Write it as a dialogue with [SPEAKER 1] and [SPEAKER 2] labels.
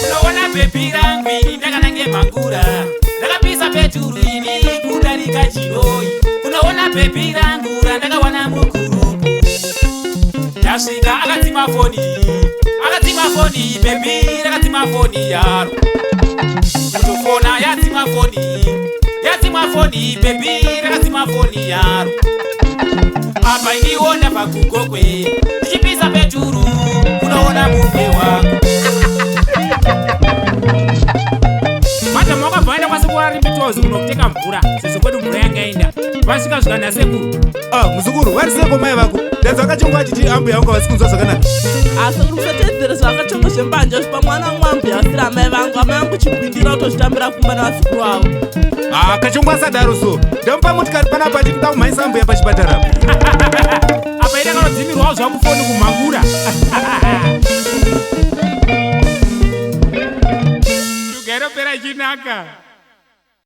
[SPEAKER 1] Unoona bhebhi rangu ini ndakanange mhangura, ndakapisa peturu ini kudarika chiroi. Unoona bhebhi rangu randakawana mugurupu, ndasvika akadzima foni, akadzima foni, bhebhi rakadzima foni yaro, kutofona yadzima foni, yadzima foni, bhebhi rakadzima foni yaro. Apa iniwo ndabva kuGokwe ndichipisa peturu, unoona mumwe wangu. Madhamu wakabva vaenda kwasekuru ari mbitozi kunotenga mvura, sezvo kwedu mvura yanga enda. Vasvika svika nasekuru.
[SPEAKER 2] Ah, muzukuru, vari seko mai vako? Ndanzwa Kachongo achiti ambuya vangu havasi kunzwa zvakanaka.
[SPEAKER 3] Asi uri kusatedzere zvakachongo zvembanje zvipa mwana wangu ambuya asiri amai vangu, amai vangu chipindira kutozvitambira kumba nevazukuru vavo.
[SPEAKER 2] Ah, Kachongo asadaro so. Ndamupa motikari panapa achiti nda kumhanyisa ambuya pachipatara apa.
[SPEAKER 1] Apa ida kanodzimirwawo zvangu foni kumhangura. Shuga inopera ichinaka.